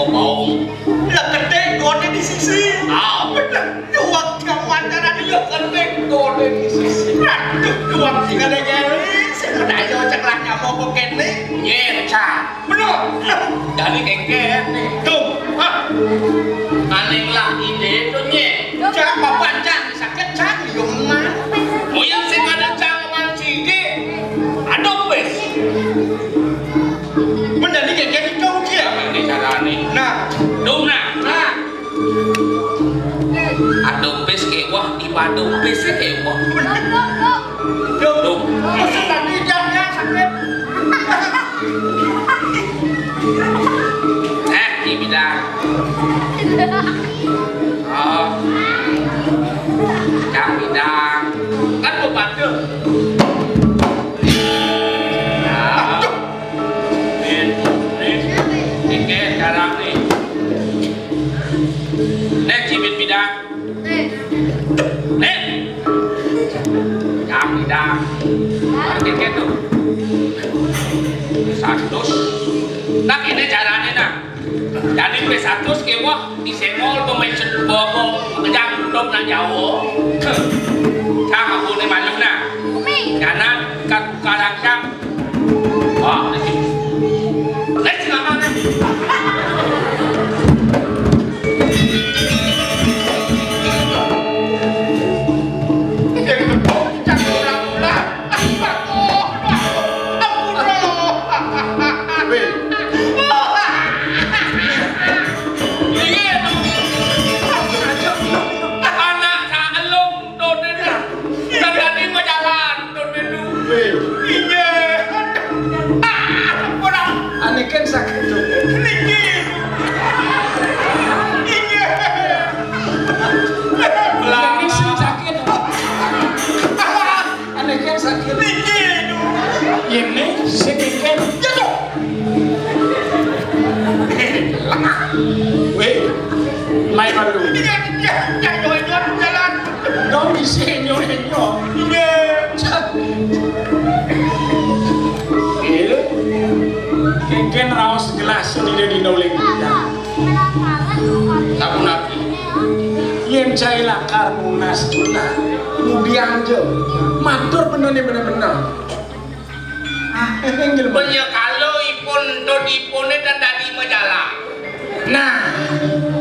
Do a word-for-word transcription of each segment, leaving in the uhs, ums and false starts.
Mau. Lah gedhe gone di sisi. Ah, bener. Duwang jaman carane ya gedhe gone di sisi. Aduh, duwang sing ada nyeri, sing ada yo ceklah nyamuk kok kene. Nyen, Cak. Bener. Dadi kengken nih. Tuh. Hah. Aning lah ide tuh, Nyen. Cak apa pancang sakit, Cak? Yo mah. Oh ya, sing ada cang man sithik. Aduh, wis. Mendali kengken itu dia. Ini carane. Nah. Dong, nah. Nah. Aduh, bis kewah, ibadah bis kewah. Dong. Dong. Mesti tadi jangnya sakit. Eh, di bidang. Oh. Cang bidang. Kan mau bantu. Ya. Nih, nih. Iki sekarang nih. Nek cibit bidang. Nih. Cang bidang. Ngerti kan tuh? Satus. Nah, ini caranya, nah. Jadi wis satus kewah disengol pemain bobo kejang dom nang Jawa. Cang aku ne malu nah. Umi. Jana kat karang cang. Wah, lagi. Lagi lama kan? Yang betul cang ulang-ulang. Weh. Iya, anak saelung, Dodin. Kan tadi mau jalan, Dodin. Weh. Iya. Ah, kurang. Ane kan sakit tuh. Niki. Iya. Ini sing sakit. Ane kan sakit. Niki. Ini sing kan. Ya tuh. Weh, mai malu. Iya, iya, iya, iya, iya, jalan. Dong isi enyo-enyo. Iya. Iya. Kengken raos gelas di dina uling. Sapunapi. Yen cai lakar munas tuna, mudiang jo. Matur benone bener-bener. Inggih, Mbak. Menyekalo ipun entut ipune dan dadi majalah. Nah,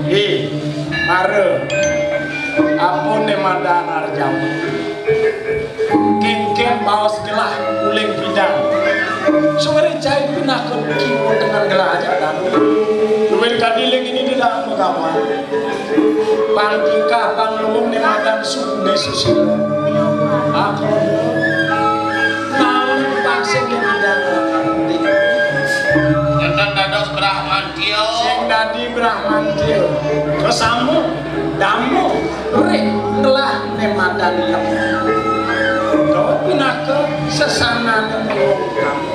eh, mara. Apune madan arjamu. Kengken baos gelah uling bidang. Suwere cai pinakut kiwa dengan gelah aja dan. Luwih kadiling ini tidak mengapa. Pang tingkah, pang luwung ne madan suku desa sila. Aku taun pang sing ne madan. Enten dados Brahmantio. Sing dadi Brahmantio. Kesamu, damu, rik, ngelah ne madan. Kau pinaka sesanane wong kamu.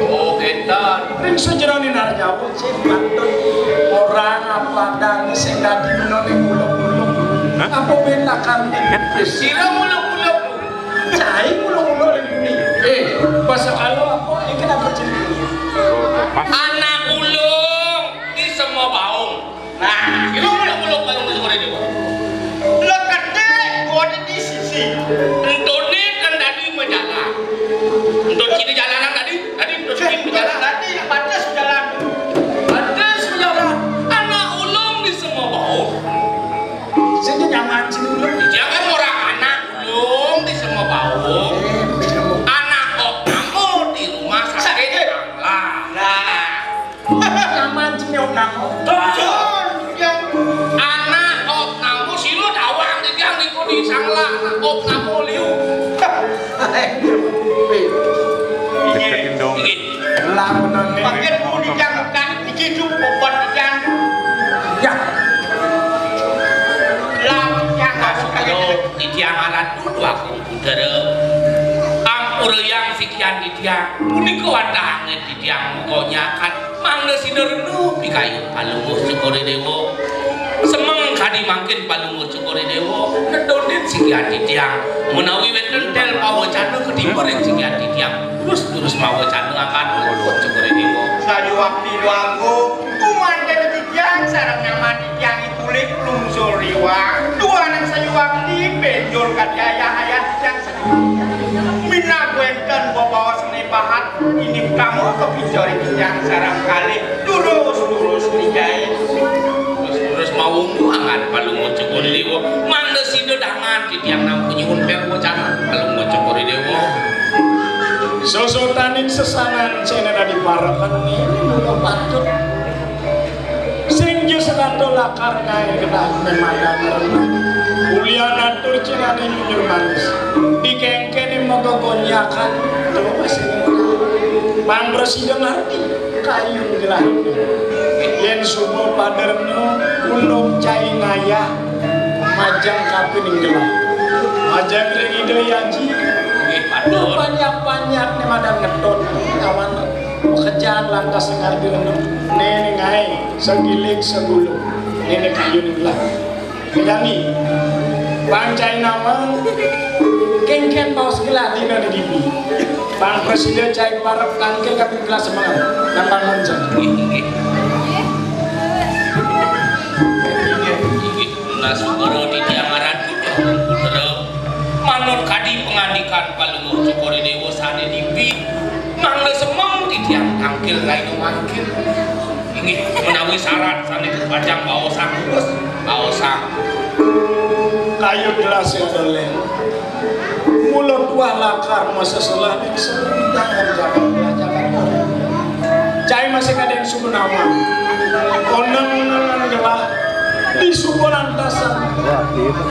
Oh, enten. Ring sajeroning Arjawa. Sing pantun ora ngapadang sing dadi menane uluk-uluk. Hah? Apa bentakan tipis? Sira uluk-uluk. Cai uluk-uluk ning bumi. Eh, basa kalo apa iki apa jenenge? Anak ulung di Sema Baung. Nah, sira uluk-uluk kalau wis ngene iki. Lho ketik kode di sisi. Entone kan dadi majalah. Entut sini jalanan tadi, tadi entut sini jalan. Tadi yang batas jalan. Batas jalan. Anak ulung di Sema Baung. Sing nyaman sing ulung. Jangan ora anak ulung di Sema Baung. Anak kok kamu di rumah sakit Anglah. Nah. Nyaman sing nyok nang. Anak kok namu sira dawang titiang niku di Sanglah, anak kok namu liu. Deketin dong. Iki. Lah menane. Pakai dulu di jam kan, iki cuma obat di jam. Ya. Lah, ya, masuk kalau titiang alat dulu aku. Udara. Ampura yang sikian titiang. Punika wantah angin titiang muka nyakan. Mangda sinarena pikayun Palungguh Cokor I Dewa. Semeng kadi mangkin Palungguh Cokor I Dewa nedonin sikian titiang. Menawi wenten tel pawacana ketiba ring sikian titiang. Terus-terus mawacana angkat Palungguh Cokor I Dewa. Sayu wakti duangku, umat dadi Sareng nyaman titiang kulit lungsur iwang. Duaning sayuwakti benjol kadi ayah-ayah titiang seni. Minab wénten bebaos seni pahat, inggih kamu kapicarin titiang sareng kalih durus-durus nijaé. Terus mawung angan Palungguh Cokor I Déwa. Mangda sida dangan titiang nampi nyuhun perwacana Palungguh Cokor I Déwa. Sosotaning sesanan sing dadi parekan niki mula patut. Sing ja setata lakar ngaé genah memandang rendah. Ulian atur cinané nyunyur manis. Dikéngkéné mega gonjakan, terus sing pang prasida ngarti kayun gelah. Yén suba pada rena, unduk cai ngayah, majeng kapining gelah. Majeng ring Ida Hyang Aji. Nggih, matur. Panjak-panjak né madan ngetut, kawan. Makejang lantas ngardi rena. Né ngaé, sagilik sagulu. Né kayun gelah. Jani, pang cai nawang, kéngkén baos gelah dina di dipi. Pang prasida cai parep tangkil kami gelah semangat. Nambang monceng. Inggih, inggih. Inggih, tunas guru titiang aran Putra Putra. Manut kadi pangandikan Palungguh Cokor I Déwa sané dipi, mangda semeng titiang tangkil rahina mangkil. Inggih, menawi sarat sané kapacang baosang, Gus. Baosang. Kayun gelah sing ada lén. Mula tuah lakar maseselaning selentangan jagat gelah jagat. Cai masih kadén sumenawa. Oneng-onengan gelah di suku lantasan.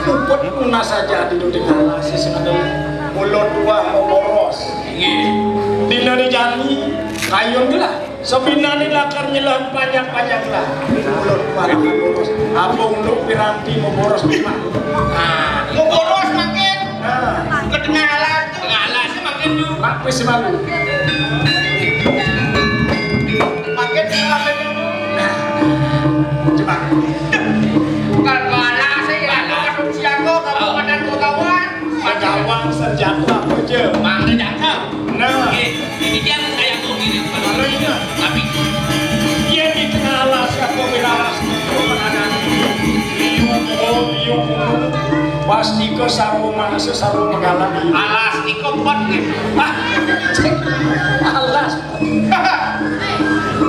Upet nunas saja di duding alas sing ada lén. Mula tuah maboros. Inggih. Dina dijani kayun gelah. Sabinané lakar nyelah panjak-panjak lah. Mulut parah boros. Apa unduk piranti mau boros memang? Nah, mau boros makin. Nah. Ke tengah alas. Tengah alas makin tu. Mak wis malu. Makin makin. Nah. Coba. Kalau alas ya, kalau siapa, kalau makan kau kawan. Pagawang senjata aja. Mangga jangkep. Nah. Nggih, niki tiyang saya kok ngiring. Kalau iya. Tapi iya di tengah alas, aku bilang alas. Liu, oh, liu. Pasti ke sarwa mangsa, sarwa menggalang. Alas nika pot nggih. Hah? Cek. Alas.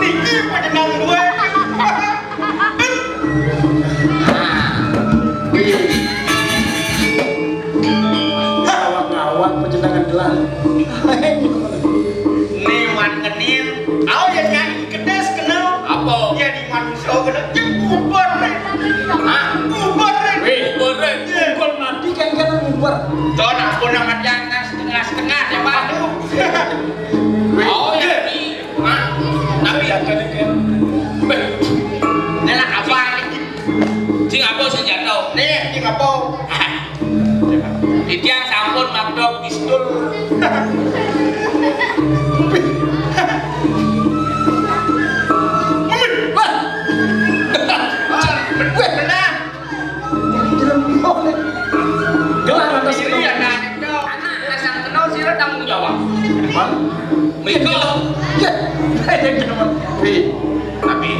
Niki panjenengan duwe. Ngawak-ngawak panjenengan gelah. Niwan ngenin. Au ya nyanyi kedes kena. Apa? Ya di manusia kena. Jeng bubar, Rek. Hah? Bubar, Rek. Wih, bubar, Rek. Iya. Bubar mati kan kena bubar. Tuh, nak pun nama jangan setengah-setengah ya, Pak. Aduh. Oh, ya, iya. Hah? Tapi ini lah apa? Sing apa sing jatuh? Nih, sing apa? Iki yang sampun makdo pistol. Wah. Wah, benar. Gelar atas. Iya, nah, itu. Anak, asal kenal sira tanggung jawab. Hah? Miko. Ya, ada yang kenal. Pi, tapi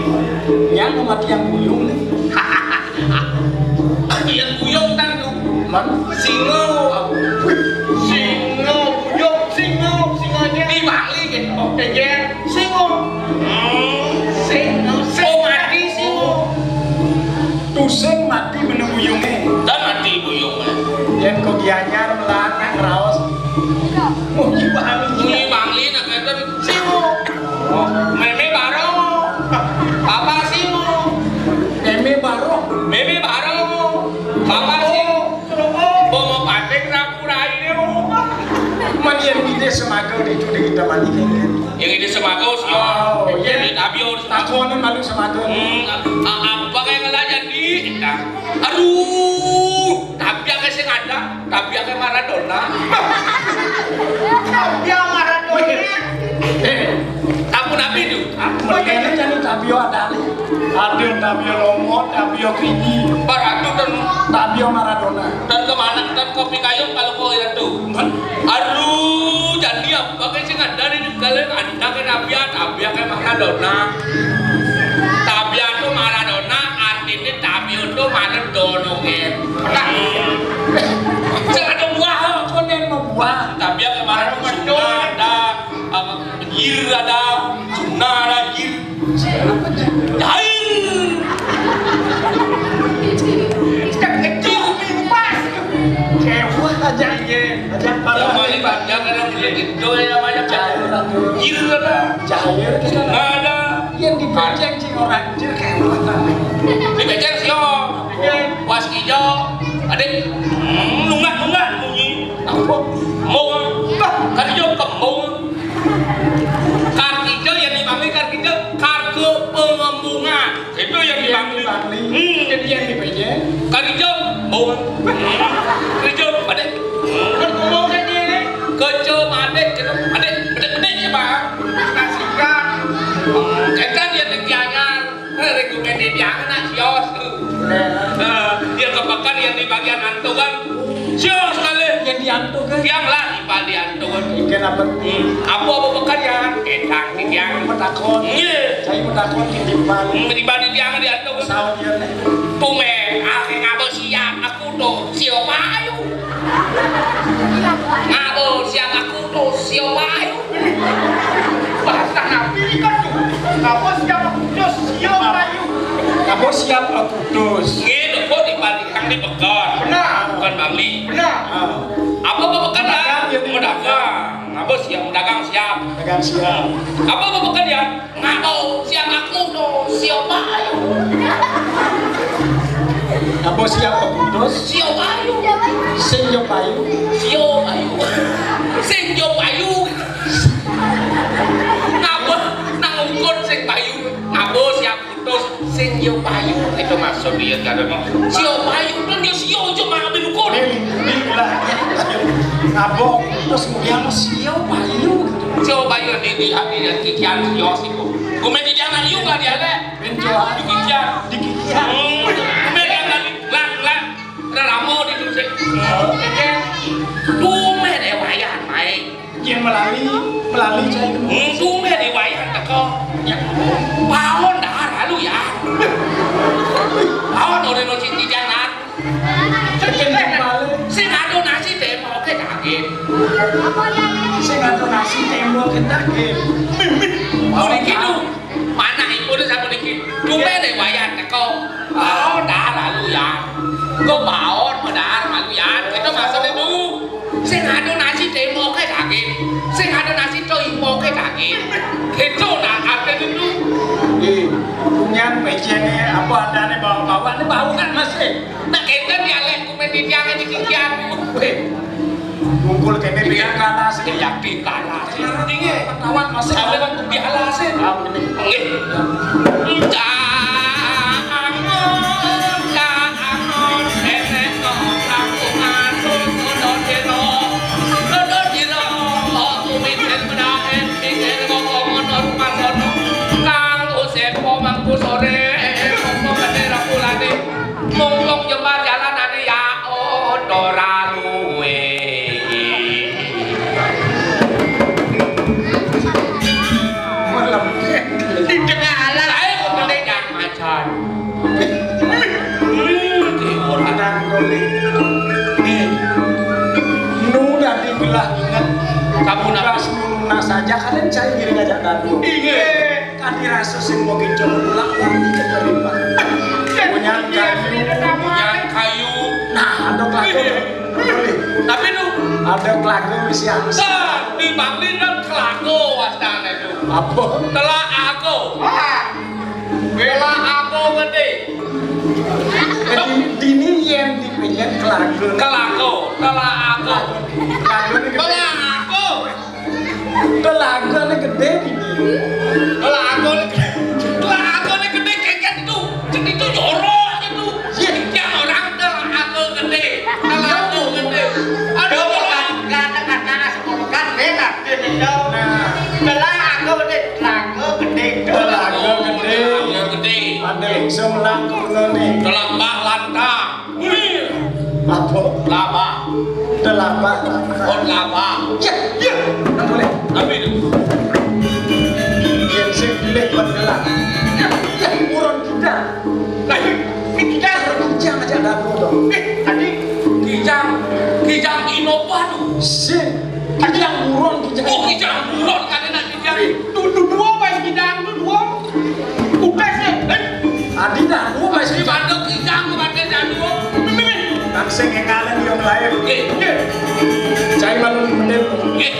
yang mati yang buyung. Yang buyung kan tu. Man? Singo. Wih, singo, buyung, singo, singonya. Di Bali gitu. Oke, ya. Singo. Hmm. Singo. Oh, mati singo. Tusing mati bener buyungnya. Dan mati buyungnya. Yang kau dianyar melanak raos. Munyi Bali. Munyi Bali nak kata singo. Oh, meme baro. Papa singo. Meme baro. Meme baro. Papa singo. Bomo patik rapu raine. Man yang ide semaga di itu di kita mandi. Yang ide semaga sih. Oh, iya. Ini tabior. Takonan malu semaga. Hmm, a- apa kayak ngelayan di? Aduh, tapi yang sing ada. Tapi akeh Maradona. Tapi Maradona. Eh, aku nabi itu. Aku mereka ini jadi Tabio Adali. Ada Tabio Lomo, Tabio Kini. Baratu dan Tabio Maradona. Dan kemana dan kopi kayu kalau kau itu. Aduh, jadi apa kayak sing ada di kalian ada ke Tabia, Tabia kayak Maradona. Tabia tuh Maradona. Jil ada. Jair kita ada. Ada. Yang dipajang cing orang jil kayak mana? Dipajang sio. Pas ijo. Adik. Hmm, nunggak-nunggak bunyi. Apa? Embung. Bah, kan ijo kembung. Kartijo yang dipanggil kartijo, kargo pengembungan. Itu yang di Bangli. Bangli. Hmm. Jadi yang di P J. Kali jam, bau. Kali jam, ada. Kan ngomong kan dia ni. Kecil, ada, kena, ada, bedek-bedek je, Bang. Nasi kan. Kita dia di Gianyar. Rekomendasi dia nak sios tu. Nah, dia ke pekan yang di bagian Antukan. Sios kali. Yang di Antukan. Yang lah, di Bali Antukan. Ikan apa? Hmm. Apa, apa pekan ya? Kedang, yang. Petakon. Iya. Saya petakon di Bali. Hmm, di Bali dia di Antukan. Saud ya, nih. Tumen, aku ngapa siap aku tuh, siap ayu. Ngapa siap aku tuh, siap ayu. Bahasa nabi kan tuh. Ngapa siap aku tuh, siap ayu. Ngapa siap aku tuh. Ngene kok dibandingkan di Bekon. Benar. Bukan Bangli. Benar. Ah. Apa, apa pekan ya? Pedagang, ya. Pedagang. Ngapa siap? Pedagang siap. Pedagang siap. Apa, apa pekan ya? Ngabo siap aku no, siapa ayo? Ngabo siap aku no, siapa ayo? Sing yo payu. Siapa ayo? Sing yo payu. Ngabo nang ungkut sing payu. Ngabo siap putus sing yo payu. Itu maksud dia kan. Siapa ayo? Kan dia sio cuma ambil ungkut. Ngabo terus kemudian sio payu. Siapa ayo di di hati dan kikian sio sih. Kumen di jangan yuk lah dia leh. Mencoba. Dikikian. Dikikian. Hmm. Kumen yang tadi lang lang. Ramo di tu sih. Kumen deh wayan main. Yang melali, melali saya itu. Hmm, kumen deh wayan teko. Ya. Pahon dah lalu ya. Pahon orang no cinti jangan. Sing ado nasi tembok ke kaget. Sing ado nasi tembok ke kaget. Mimit. Boleh gitu. Mana ibu tu sama dikit. Tumben deh bayar teko. Baon dah lalu ya. Kok baon modal lalu ya. Itu maksudnya bu. Sing ado nasi tembok ke kaget. Sing ado nasi tembok ke kaget. Itu dah artinya tu. Eh, nyan pecene apa adane bawa-bawa ni bau kan masih. Nak kenten dialek kumen di tiang di kikian. Weh. Ngumpul kene pian kalah sih. Yakin kalah sih. Inggih. Kawan masih kawan di alas sih. Ah, ini. Nggih. Cak angon, cak angon, enek kok aku masuk kudu dino. Kudu dino, kok kumitir menaen, pikir kok komono rumah sono. Kang usep pomangku sore, kok kene rapulane. Mumpung jembar jalan ane ya, oh, ora luwe. Malam. Di tengah alam. Ae kok mending yang macan. Hmm, di ora. Nih. Nu dadi belah inget. Kamu napa? Pas nunu saja kalian saya ngiring aja dadu. Inggih. Kan dirasa sing mau kenceng ulak wangi keterima. Punyan kayu. Punyan kayu. Nah, ada kelago. Tapi nu ada kelago mesti harus. Nah, di Bangli kan kelago wastane tu. Apa? Telak aku. Wah. Telak aku gede. Dini yen dipikir kelago. Kelago, telak aku. Kelago ni gede. Telak aku. Telagane gede iki. Telagane gede. Telagane gede keket itu. Jadi itu jorok itu. Iya. Yang orang telagane gede. Telagane gede. Aduh, kata-kata kan beda. Nah. Telagane gede. Telagane gede. Telagane gede. Ada yang semelang kono nih. Telambah lantang. Wih. Apa? Laba. Telaba. Oh, laba. Ya, ya. Nang boleh. Tapi itu. Yang sing pilih pendelan. Ya, ya, urun kita. Nah, ini kita. Kijang aja ada apa tuh? Eh, tadi kijang, kijang Innova tuh. Sing. Kijang buron, kijang. Oh, kijang buron, kan enak kijang. Tuh, tuh, dua apa yang kijang tuh, dua? Udah sih. Eh. Adi dah, gua masih di Bandung kijang, gua pakai jadul. Nang sing kekalen yang lain. Oke. Cai malu mendem. Oke.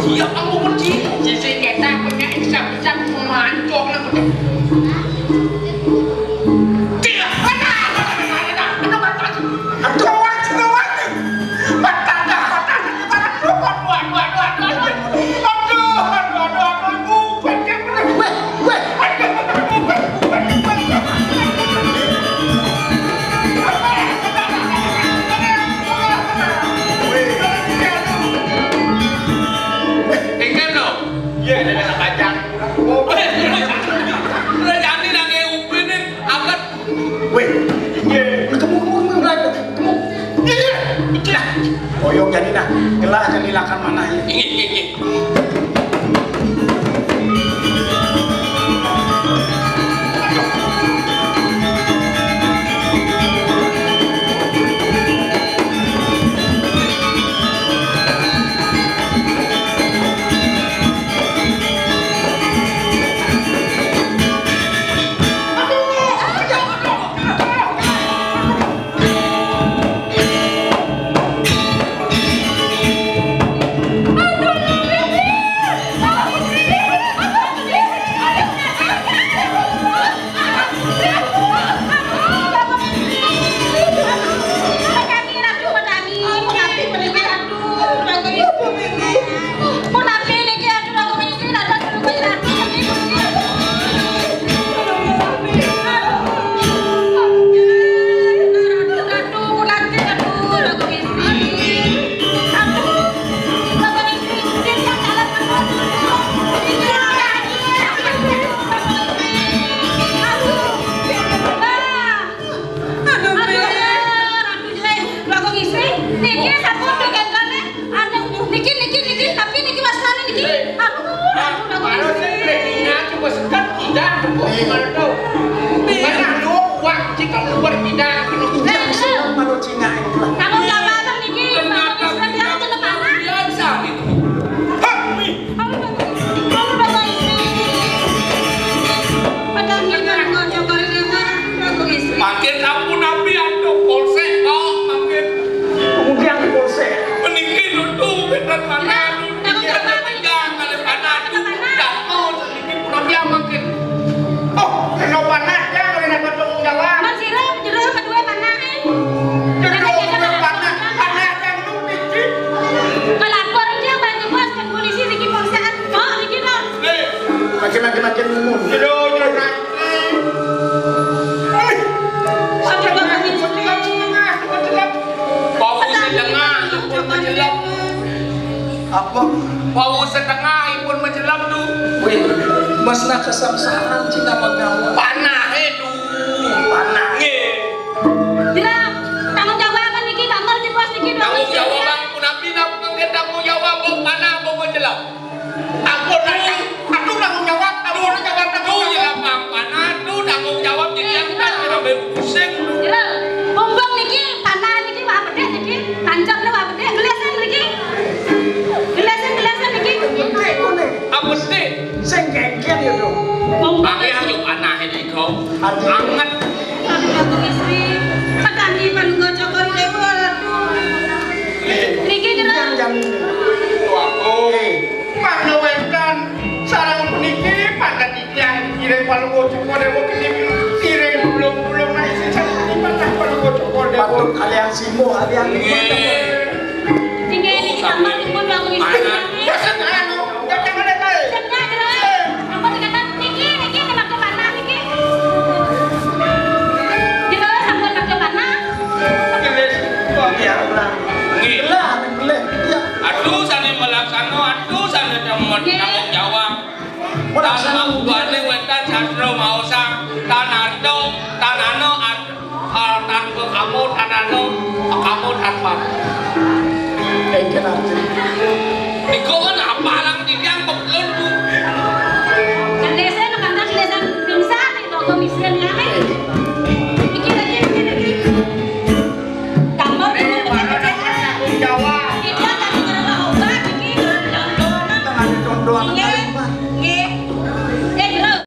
Iya, kamu benci. Sisi kita punya isap-isap mancok lah. Tidak. Aduh, aduh, aduh, aduh. Aduh, aduh, aduh, aduh, aduh. Aduh, aduh, aduh, aduh, aduh. Weh, weh. Engke no. Iya, ada anak bajang. Udah jadi nang upin nih, angkat. Weh, iya. Kamu, kamu, kamu, kamu. Iya, iya. Oyong jadi nah, gelah jadi lakan mana ya? Inggih, inggih, inggih. Aduh, Ratu, eh, Ratu Istri, niki sampun dogén kene. Anu, niki, niki, niki, tapi niki wasane niki. Aduh, aduh, Ratu Istri. Nah, coba sekat, tidak, coba gimana tuh? Mana lu, wak, jika keluar tidak, penuh. Iya, seneng malu Cina itu lah. Kalau nggak apa-apa niki, Ratu Istri, dia tuh lebaran. Biasa gitu. Hah, nih. Makin sampun napi antuk polsek kok, makin. Kemudian polsek. Meniki nutu pinten mana anu niki ada tiga kali panah anu jatuh sedikit pulang dia makin. Oh, kena panah ya, kena tanggung jawab. Man sira jero kedue panah. Jero kedue panah, panah yang lu picit. Melapor aja, Pak Tugas, ke polisi, niki polsek. Oh, niki, Bang. Makin, makin, makin nuwun. Jero, jero, Pak. Wau sedengah, ipun majelep. Apa? Wau sedengah, ipun majelep, Du. Wih, mesna kesengsaraan cinta penggawa. Panah itu. Panah. Nggih. Dira, tanggung jawab apa niki? Damel di pos niki, tanggung jawab, punapi napa kangge tanggung jawab, Bu? Panah apa majelep? Ampun, ampun, ampun, tanggung jawab, tanggung jawab, tanggung jawab. Tuh, ya, papan, aduh, tanggung jawab, jadi angkat, sampai pusing. Ira, mumpung niki, panah niki, wah, bedek niki, tancapnya wah, bedek, gelasan niki. Gelasan, gelasan niki. Apa sih? Sing geger ya, Bro. Mumpung. Pakai aja panah ini, kok. Aduh. Anget. Aduh, aku istri. Petani Palungga Cokor Dewa, aduh. Niki, Ira. Jangan, jangan. Tuh, aku. Eh. Mangda wénten sareng puniki mangda titiang ngiring Palungguh Cokor Dewa gedhe ngiring bulung-bulung naik sing sakti patah Palungguh Cokor Dewa. Patut kalian simbol, kalian nikmat. Inggih, niki damel dipun bangun istri. Wes anu, jangan lagi. Jangan, jangan. Ampun dikatakan niki, niki, niki makan panah niki. Jero sampun makan panah. Nggih. Lah, nggih. Lah, nggih. Ya. Aduh, sane melaksana, aduh, sane tanggung jawab. Tan mabubane wénten sastra maosang, tan arto, tan ano, ar-, ar-, tan pekamo, tan ano, pekamo, tan pan. Engken arti. Niku kan apalang titiang peplun, Bu. Kan desa, kan desa, desa, nih, bawa misian, ya, nih.